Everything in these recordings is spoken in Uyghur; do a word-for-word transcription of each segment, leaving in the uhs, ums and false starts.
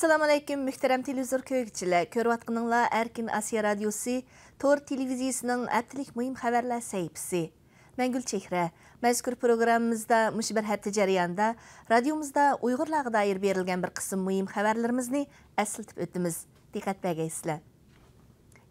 ئەسسالامۇئەلەيكۇم، مۆھتەرەم تېلېۋىزور كۆرگۈچىلەر! كۆرۈۋاتقىنىڭلار ئەركىن ئاسىيا رادىيوسى تور تېلېۋىزىيىسىنىڭ ھەپتىلىك مۇھىم خەۋەرلەر سەھىپىسى. مەن گۈلچېھرە. مەزكۇر پروگراممىمىزدا مۇشۇ بىر ھەپتە جەريانىدا رادىيومىزدا ئۇيغۇرلارغا دائىر بېرىلگەن بىر قىسىم مۇھىم خەۋەرلىرىمىزنى ئەسلىتىپ ئۆتىمىز. دىققەت بەرگەيسىلەر.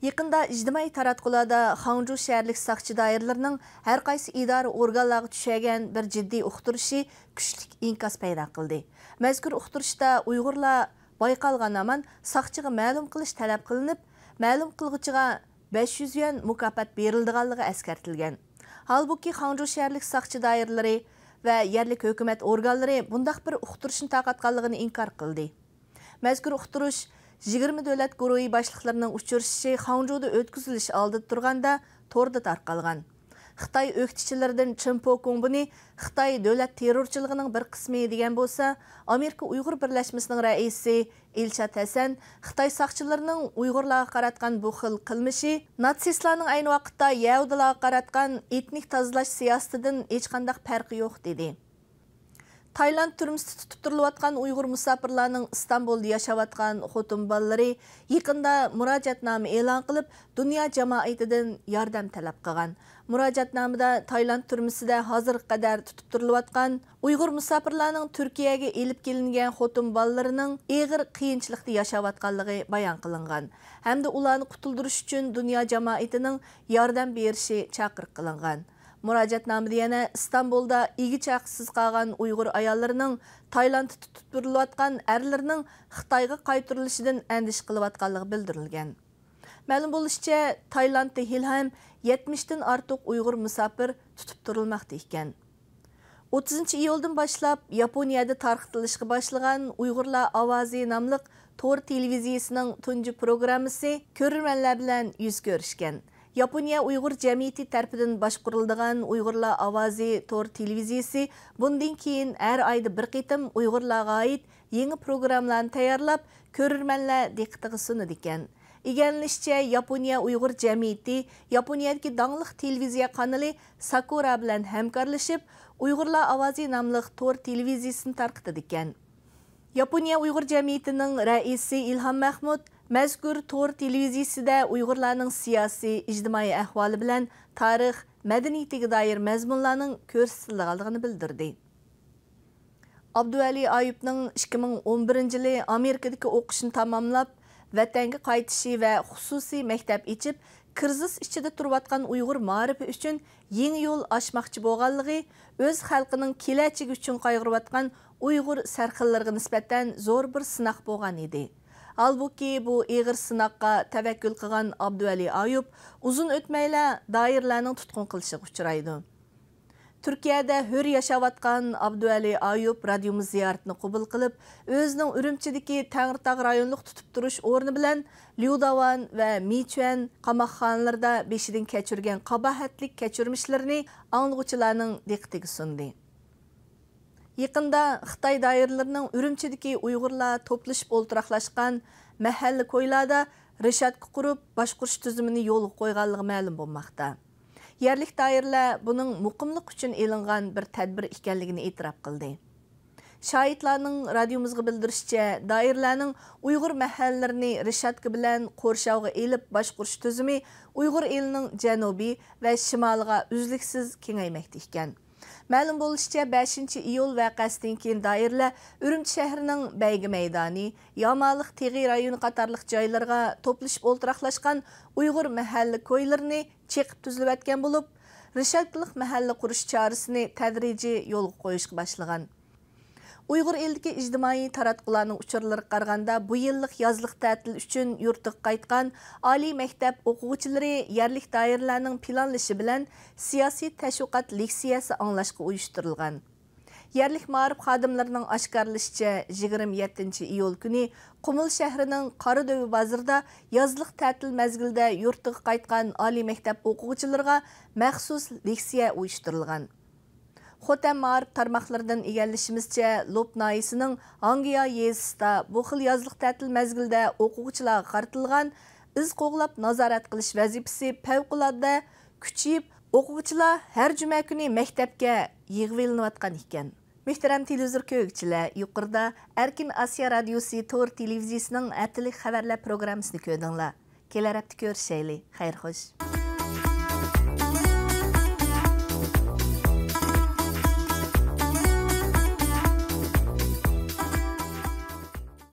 يېقىندا ئىجتىمائىي تاراتقۇلاردا خاڭجۇ شەھەرلىك ساقچى دائىرىلىرىنىڭ ھەر قايسى ئىدارە ئورگانلارغا چۈشۈرگەن بىر جىددىي ئۇقتۇرۇشى كۈچلۈك ئىنكاس پەيدا قىلدى. مەزكۇر ئۇقتۇرۇشتا ئۇيغۇرلار بايقالغان ھامان ساقچىغا مەلۇم قىلىش تەلەپ قىلىنىپ، مەلۇم قىلغۇچىغا بەش يۈز يۈەن مۇكاپات بېرىلىدىغانلىقى ئەسكەرتىلگەن. ھالبۇكى، خاڭجۇ شەھەرلىك ساقچى دائىرىلىرى ۋە يەرلىك ھۆكۈمەت ئورگانلىرى بۇنداق بىر ئۇقتۇرۇشنى تارقاتقانلىقىنى ئىنكار قىلدى. مەزكۇر ئۇقتۇرۇش يىگىرمە دۆلەت گۇرۇھى باشلىقلىرىنىڭ ئۇچرىشىشى خاڭجۇدا ئۆتكۈزۈلۈش ئالدىدا تۇرغاندا توردا تارقالغان. خىتاي ئۆكتىچىلىرىدىن چېن پوكۇڭ بۇنى خىتاي دۆلەت تېررورچىلىقىنىڭ بىر قىسمى دېگەن بولسا، ئامېرىكا ئۇيغۇر بىرلەشمىسىنىڭ رەئىسى ئىلشات ھەسەن خىتاي ساقچىلىرىنىڭ ئۇيغۇرلارغا قاراتقان بۇ خىل قىلمىشى ناتسىستلارنىڭ ئەينى ۋاقىتتا يەھۇدىيلارغا قاراتقان ئېتنىك تازىلاش سىياسىتىدىن ھېچقانداق پەرقى يوق، دېدى. تايلاند تۈرمىسىدە تۇتۇپ تۇرۇلۇۋاتقان ئۇيغۇر مۇساپىرلارنىڭ ئىستانبۇلدا ياشاۋاتقان خوتۇن بالىلىرى يېقىندا مۇراجىئەتنامە ئېلان قىلىپ، دۇنيا جامائىتىدىن ياردەم تەلەپ قىلغان. مۇراجىئەتنامىدە تايلاند تۈرمىسىدە ھازىرغا قەدەر تۇتۇپ تۇرۇلۇۋاتقان ئۇيغۇر مۇساپىرلارنىڭ تۈركىيەگە ئېلىپ كېلىنگەن خوتۇن بالىلىرىنىڭ ئېغىر قىيىنچىلىقتا ياشاۋاتقانلىقى بايان قىلىنغان ھەمدە ئۇلارنى قۇتۇلدۇرۇش ئۈچۈن دۇنيا جامائىتىنىڭ ياردەم بېرىشى چاقىرىق قىلىنغان. مۇراجىئەتنامىدە يەنە ئىستانبۇلدا ئىگە-چاقىسىز قالغان ئۇيغۇر ئاياللىرىنىڭ تايلاندتا تۇتۇپ تۇرۇلۇۋاتقان ئەرلىرىنىڭ خىتايغا قايتۇرۇلۇشىدىن ئەندىشە قىلىۋاتقانلىقى بىلدۈرۈلگەن. مەلۇم بولۇشىچە، تايلاندتا ھېلىھەم يەتمىشتىن ئارتۇق ئۇيغۇر مۇساپىر تۇتۇپ تۇرۇلماقتا ئىكەن. ئوتتۇزىنچى ئىيۇلدىن باشلاپ ياپونىيەدە تارقىتىلىشقا باشلىغان ئۇيغۇرلار ئاۋازى ناملىق تور تېلېۋىزىيىسىنىڭ تۇنجى پروگراممىسى كۆرۈرمەنلەر بىلەن يۈز كۆرۈشكەن. ياپونىيە ئۇيغۇر جەمئىيىتى تەرىپىدىن باشقۇرۇلىدىغان ئۇيغۇرلار ئاۋازى تور تېلېۋىزىيىسى بۇندىن كېيىن ھەر ئايدا بىر قېتىم ئۇيغۇرلارغا ئائىت يېڭى پروگراممىلارنى تەييارلاپ، كۆرۈرمەنلەر دىققىتىگە سۇنىدىكەن. ئىگىلىنىشىچە، ياپونىيە ئۇيغۇر جەمئىيىتى ياپونىيەدىكى داڭلىق تېلېۋىزىيە قانىلى ساكۇرا بىلەن ھەمكارلىشىپ، ئۇيغۇرلار ئاۋازى ناملىق تور تېلېۋىزىيىسىنى تارقىتىدىكەن. ياپونىيە ئۇيغۇر جەمئىيىتىنىڭ رەئىسى ئىلھام مەخمۇت مەزكۇر تور تېلېۋىزىيىسىدە ئۇيغۇرلارنىڭ سىياسىي، ئىجتىمائىي ئەھۋالى بىلەن تارىخ، مەدەنىيىتىگە دائىر مەزمۇنلارنىڭ كۆرسىتىلىدىغانلىقىنى بىلدۈردى. ئابدۇۋەلى ئايۇپنىڭ ئىككى مىڭ ئون بىرىنچى يىلى ئامېرىكىدىكى ئوقۇشىنى تاماملاپ، ۋەتەنگە قايتىشى ۋە خۇسۇسىي مەكتەپ ئېچىپ، كىرىزىس ئىچىدە تۇرۇۋاتقان ئۇيغۇر مائارىپى ئۈچۈن يېڭى يول ئاچماقچى بولغانلىقى، ئۆز خەلقىنىڭ كېلەچىكى ئۈچۈن قايغۇرۇۋاتقان ئۇيغۇر سەرخىللىرىغا نىسبەتەن زور بىر سىناق بولغان ئىدى. ھالبۇكى، بۇ ئېغىر سىناققا تەۋەككۈل قىلغان ئابدۇۋەلى ئايۇپ ئۇزۇن ئۆتمەيلا دائىرىلەرنىڭ تۇتقۇن قىلىشىغا ئۇچرايدۇ. تۈركىيەدە ھۆر ياشاۋاتقان ئابدۇۋەلى ئايۇپ رادىيومىز زىيارىتىنى قوبۇل قىلىپ، ئۆزىنىڭ ئۈرۈمچىدىكى تەڭرىتاغ رايونلۇق تۇتۇپ تۇرۇش ئورنى بىلەن ليۇداۋان ۋە مىچۈەن قاماقخانىلىرىدا بېشىدىن كەچۈرگەن قاباھەتلىك كەچۈرمىشلىرىنى ئاڭلىغۇچىلارنىڭ دىققىتىگە سۇندى. يېقىندا خىتاي دائىرىلىرىنىڭ ئۈرۈمچىدىكى ئۇيغۇرلار توپلىشىپ ئولتۇراقلاشقان مەھەللە كويلاردا رېشاتكا قۇرۇپ، باشقۇرۇش تۈزۈمىنى يولغا قويغانلىقى مەلۇم بولماقتا. يەرلىك دائىرىلەر بۇنىڭ مۇقىملىق ئۈچۈن ئېلىنغان بىر تەدبىر ئىكەنلىكىنى ئېتىراپ قىلدى. شاھىتلارنىڭ رادىيومىزغا بىلدۈرۈشىچە، دائىرىلەرنىڭ ئۇيغۇر مەھەللىلىرىنى رېشاتكا بىلەن قورشاۋغا ئېلىپ باشقۇرۇش تۈزۈمى ئۇيغۇر ئېلىنىڭ جەنۇبى ۋە شىمالىغا ئۈزلۈكسىز كېڭەيمەكتە ئىكەن. مەلۇم بولۇشىچە، بەشىنچى ئىيۇل ۋەقەسىدىن كېيىن دائىرىلەر ئۈرۈمچى شەھىرىنىڭ بەيگە مەيدانى، يامالىق تېغى رايونى قاتارلىق جايلىرىغا توپلىشىپ ئولتۇراقلاشقان ئۇيغۇر مەھەللە كويلىرىنى چېقىپ تۈزلىۋەتكەن بولۇپ، رېشاتكىلىق مەھەللە قۇرۇش چارىسىنى تەدرىجىي يولغا قويۇشقا باشلىغان. ئۇيغۇر ئېلىدىكى ئىجتىمائىي تاراتقۇلارنىڭ ئۇچۇرلىرىغا قارىغاندا، بۇ يىللىق يازلىق تەتىل ئۈچۈن يۇرتىغا قايتقان ئالىي مەكتەپ ئوقۇغۇچىلىرى يەرلىك دائىرىلەرنىڭ پىلانلىشى بىلەن سىياسىي تەشۋىقات لېكسىيەسى ئاڭلاشقا ئۇيۇشتۇرۇلغان. يەرلىك مائارىپ خادىملىرىنىڭ ئاشكارىلىشىچە، يىگىرمە يەتتىنچى ئىيۇل كۈنى قۇمۇل شەھىرىنىڭ قارادۆۋە بازىرىدا يازلىق تەتىل مەزگىلىدە يۇرتىغا قايتقان ئالىي مەكتەپ ئوقۇغۇچىلىرىغا مەخسۇس لېكسىيە ئۇيۇشتۇرۇلغان. خوتەن مائارىپ تارماقلىرىدىن ئىگىلىشىمىزچە، لوپ ناھىيەسىنىڭ ھاڭگىيا يېزىسىدا بۇ خىل يازلىق تەتىل مەزگىلىدە ئوقۇغۇچىلارغا قارىتىلغان ئىز قوغلاپ نازارەت قىلىش ۋەزىپىسى پەۋقۇلئاددە كۈچىيىپ، ئوقۇغۇچىلار ھەر جۈمە كۈنى مەكتەپكە يىغىۋېلىنىۋاتقان ئىكەن. مۆھتەرەم تېلېۋىزور كۆرگۈچىلەر، يۇقىرىدا ئەركىن ئاسىيا رادىيوسى تور تېلېۋىزىيىسىنىڭ ھەپتىلىك خەۋەرلەر پروگراممىسىنى كۆردۈڭلار. كېلەر ھەپتە كۆرۈشەيلى. خەير خوش.